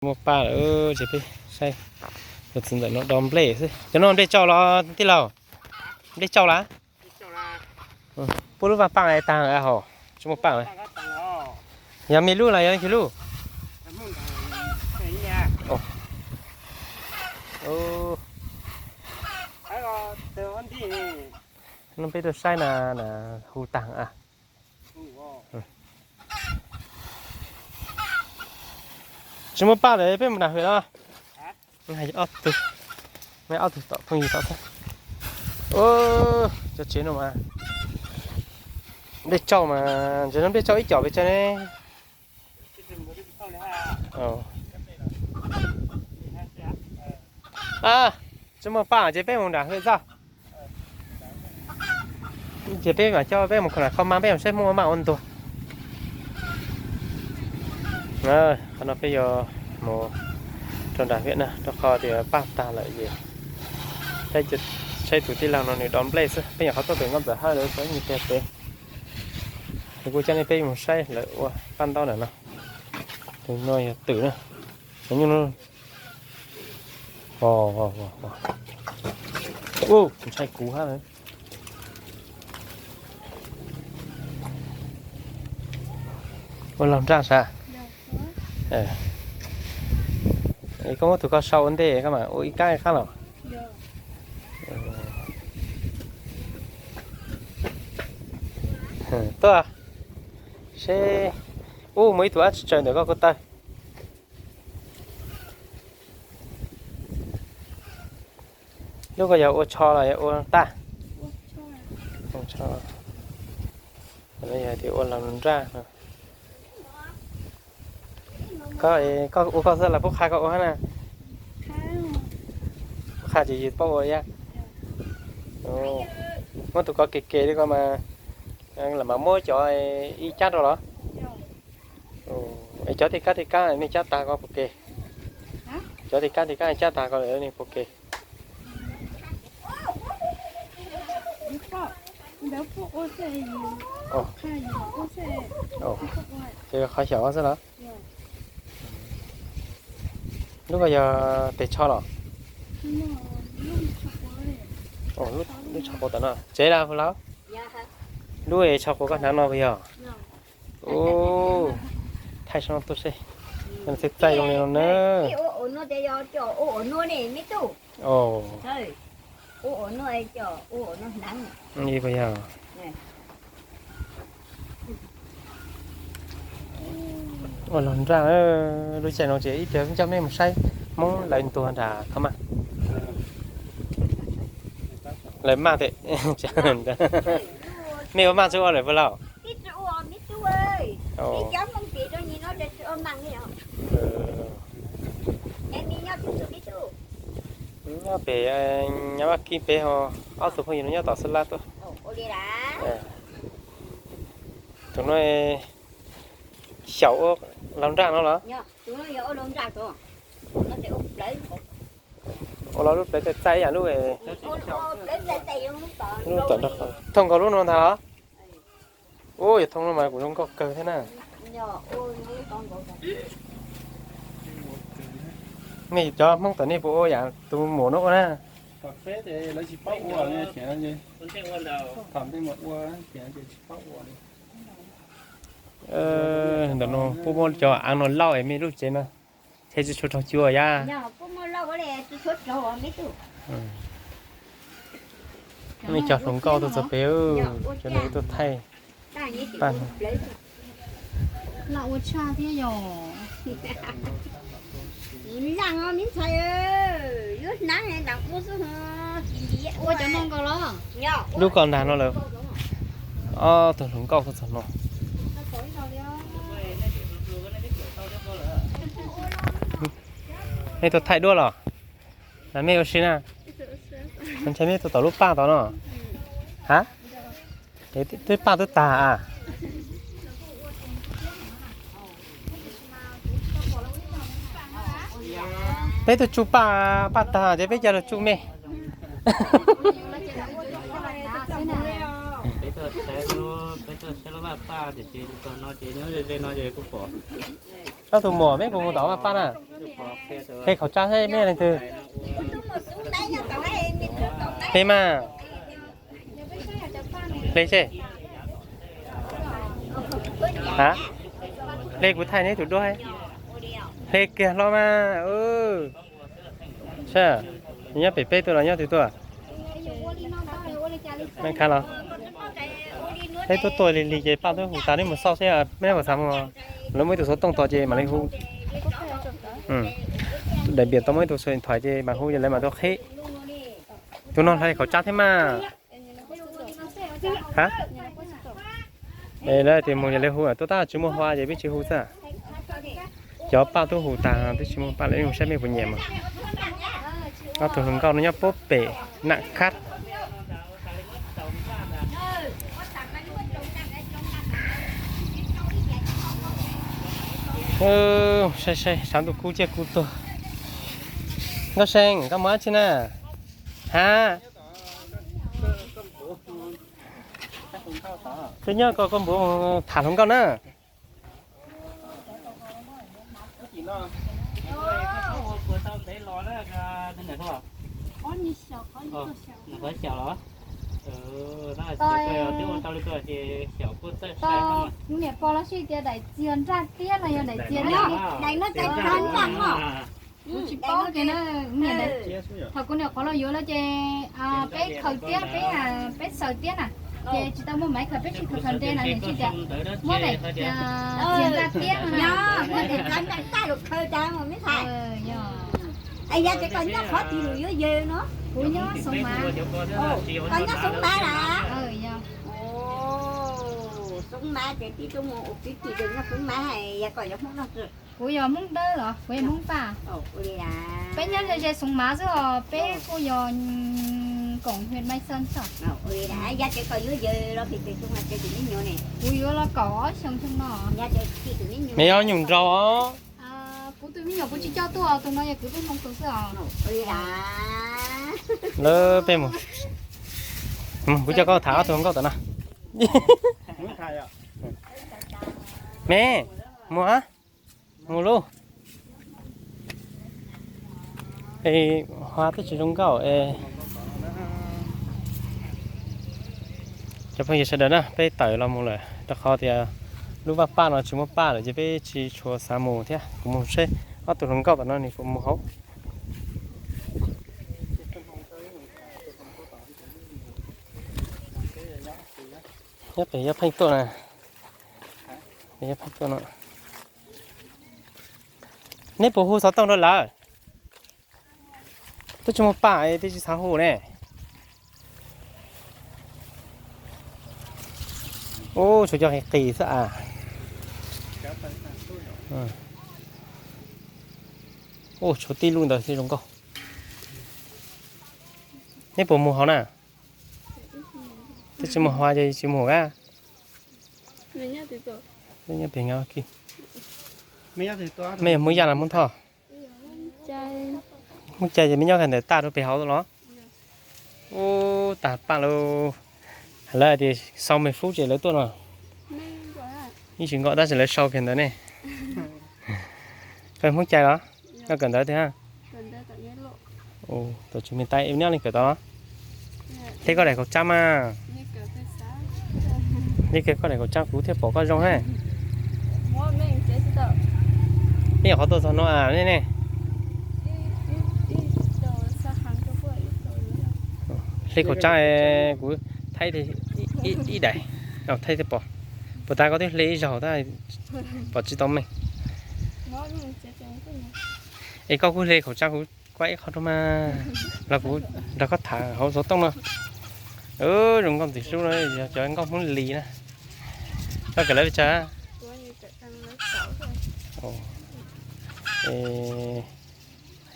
Muaj paj lawm ces peb saib cov txiv ntxawm no do nplej xwb. Cov no nplej tsau los tij laug? Nplej tsau lawm? Puab lub vaj paj tag hos, tsis muaj paj lawm. Yog me lub los yog leej twg lub? No peb tuaj saib na, hu tag. Tsis muaj paj lawm peb mus nram hwm los? Ob tug, ob tug tom phooj ywg tom xwb. Cov tsev no mas nplej tsau mas, ntses no nplej tsau ib com pes tsawg ne? Tsis muaj paj ces peb mus nram hwm txog. Ces peb mam coj peb mus kho nram kho maj, peb mus saib Hmoob ua maj ua ntuag. Qhov no peb yuav mus rau nram hwm na, rau qhov tias paj tag lawm ces saib tus tij laug no nws do nplej xwb. Peb nyuam qhuav tuaj pem Nkauj Ntxawm Hawj lawv tau ib nyuag teg pem, es kuv coj nej peb mus saib lawv ua paj ntaub ntawm no. Tus no yog twm na. Ub, ntshai kuv hab. Ua laug nraj sav. Koj muab tus ko sau ua ntej koj mam ua ib kab qab los. Tuaj seb. Ub, muaj ib tug dab tsi tsaws ntawm koj ko taw. Lub ko yog ua tsho los yog ua tag? Yog tias ua laug nraj no. Koj, koj ua koj xwb los puab qha koj ua hab na? Puab qha ces yus paub ua thiab. Muab tus ko ke ke li ko mas, lam mam muab cov ib cab rau los? Es cov tej kab tej kab nej cab tag ko puas ke? Cov tej kab tej kab nej cab tag ko lawm nej puas ke? Ces qhov xyaum xwb los? Lub ko yog tes tsho los? Lub tsho quav tom no tsev lawm puas laug? Lub tsho quav koj hnav no puas yog? Thaij sab no tuaj seb. Txaij txaij zoo li no na. Ua laug nraj, lub caij no ces ib pliag coj mej mus saib Hmoob lawv ntuag nram ko mas. Lawv maj tes, mej ua maj tsi ua lawm puas laug? Nyob pem, nyob Vaj Kib pem ho, ob tug phooj ywg no nyob tom xwb lab tuaj. Tus no xyaum ua laug nraj no los? Ua los lub plawv txaij txaij ib yam lub, lub tom, thooj nkaus lub no ntag los? Ub, yog thooj no mas kuv zoo nkauj kawg thiab na. Nej cov Hmoob tom nej puas ua yam tus muam no ua na? Ntawm no puab muab cov av no lauj es mej lub tsev mas tsheb tsi tshua raug cua yaj. Nej cov hluas nkauj tuaj txog pem, cov no tuaj thaij paj. Lam ua tshaj thiab yog. Lam me ntxhais, yuav hnav nram ua xwb, ua cov no nkaus los? Lub ko ntag no lawm. Ob tug hluas nkauj tuaj txog no. Nej tuaj thaij duab los? Mej ua si na? Ntshai mej tuaj tom lub paj tod no. Ha? Twb paj twb tag a. Peb tuaj tsuj paj, paj tag ces peb coj lug tsuj mej. Ob tug muam, meb puas mus tom Vaj Paj na? Hle khaum tsab seb meb leej twg. Hle mas. Hle seb. Ha? Hle kuv thaij neb tus duab. Hle kiag hlo mas. Saib, nyob pem peb tuaj los nyob twg tuaj? Khav los. Peb tuaj tuaj lig lig ces Paj twb hu tas, neb mus xauj seb meb puas xav mus. Lawv muaj ib tug xov tooj tod ces mam li hu. Daim npias tau muaj ib tug xov điện thoại ces mam hu ces lawv mam tuaj qhib. Tus no hle khaum tsab thiab mas. Ha? Es lawv tias mus ces lawv hu, tuaj tab tsis muaj hua ces peb tsis hu xwb. Cov Paj twb hu tas twb tsis muaj Paj, lawv mus saib mej puas nyiam mas. Ob tug hluas nkauj no nyob puag pem Nam Khab. Saib saib, sab ntuj kub ciaj kub tuag. Nkauj See, koj mus dab tsi na? Ha? Peb nyob ko, koj npuav mus tham hluas nkauj na. Kuv niam pog los sib tias daim txiag nraj tiab no yog daim txiag na. Daim no daim nraj os. Kuv tsis paub ces na, kuv niam, thaum kuv niam qhuav los yuav lawm ces peb khaws tiab, peb, peb xaws tiab na, ces tsis tau muaj maiv khaws, peb tsis khaws khaws nte na, niam tsis tias muab daim txiag nraj tiab no na. Muab daim txiag nraj tiab los khaws tas mas me ntxhais. Yog. Es yog tias koj nyob qhov twg lawm yuav yawg no? Kuv nyob Xeev Mav. Koj nyob Xeev Mav lawm? Yog. Xeev Mav ces tib tug mus ua kwv tij nyob Xeev Mav, yog koj yog Hmoob Dawb los? Kuv yog Hmoob Dawb los kuv yog Hmoob Paj. Peb nyob ze ze Xeev Mav xwb os, peb kuj yog koom huyện Mai Sơn xwb. Yog tias koj yuav yawg los, kuv yuav los kaum ob xyoo xyoo no. Neb ob nyuag nraug os. Kuv tus me nyuam kuv tsis coj tuaj, tus no yog kwv tij Hmoob tus xwb os. Lawv peb mus, kuv coj koj tham ob tug hluas nkauj tom no. Me, mus a, mus lauj. Es hua twb tsis zoo nkauj es. Cov phooj ywg sawv daws na, peb tawm los mus lawm rau qhov tias lub Vaj Paj no tsis muaj Paj lawm ces peb tsis tshua xav mus thiab. Kuv mus seb ob tug hluas nkauj tom no nws puas mus hauv. Nyob pem Yaj Pheej tuaj na. Yaj Pheej tuaj no. Neb puas hu xov tooj rau lawv? Twb tsis muaj Paj twb tsis xav hu ne. Ub, tshuav cov qis qis xwb as. Ub, tshuav tib lub ntawd thiaj zoo nkauj. Neb puas mus hauv na? Twb tsis muaj hua ces tsis mus a. Mej yog Hmoob Yaj los Hmoob Thoj? Hmoob Cai ces mej nyob kiag ntawm taj rau pem hauv los? Ub, tag paj lauj. Lawv hais tias sau mej fub ces lawv tuaj no. Yeej tsis nkoj tab sis lawv sau kiag ntawd ne. Koj Hmoob Cai los? Koj kawm ntawv tiag. Tus tswv me tais nyob leej kawm tod los? Hle koj daim kaum tsab mas. Hle kiag koj daim kaum tsab kuv thiaj pom koj zoo na. Nej nyuam qhuav tuaj txog no ne? Hle kaum tsab kuv thaij ib daim, thaij thiaj pom. Puas tas koj twb hle ib zaug tab pom tsis tau meej. Es koj kuj hle kaum tsab kuv kuaj ib qho rau mas, los kuv nrog koj tham hauv xov tooj no. Zoo nkauj ntxim hlub no yog cov nkauj Hmoob Lis na. Koj kawm lawv pes tsawg?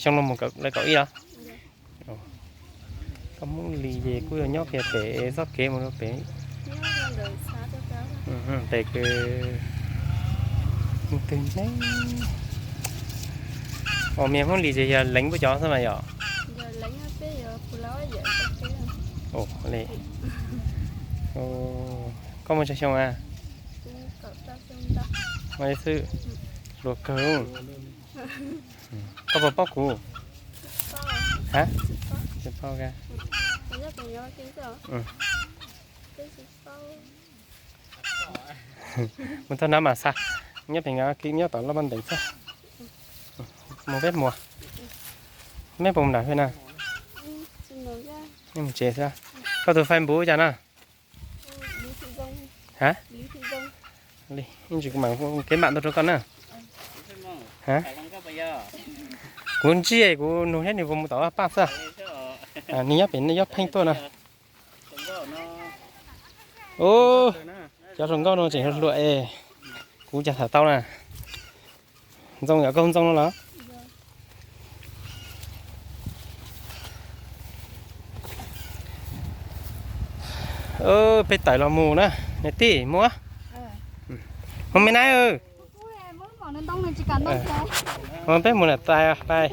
Xyoo no mus lawv kaum ib los? Koj Hmoob Lis ces kuj yog nyob kiag pem txoj kev mus rau pem. Pem twg ne? Os, me Hmoob Lis ces yog Leev puab cov xwb mas yom? Li. Koj muaj tsawg xyoo a? Ua li xwb, hluas kawg. Koj puas paub kuv? Ha? Tsis paub. Mus txog nab mas xa, nyob pem Nyab Laj ntev xwb. Mus peb mus, meb puas mus nram hwj na? Mus tsev xwb. Koj tus Facebook cas na? Ha? Li, ib ntsis kuv mam kev mam ntau rau koj na. Ha? Kuv ntsij kuv nug thiab nws puas mus tom Vaj Paj xwb. Nws nyob pem Yob Pheej tuaj no. Ub, cov hluas nkauj no tseem hluas hluas es kuv cas tham tau na. Ntxoo yom, koj hu Ntxoo no los? Peb tawm los mus na, niam tij mus. Mus me na. Peb mus nram tais pais.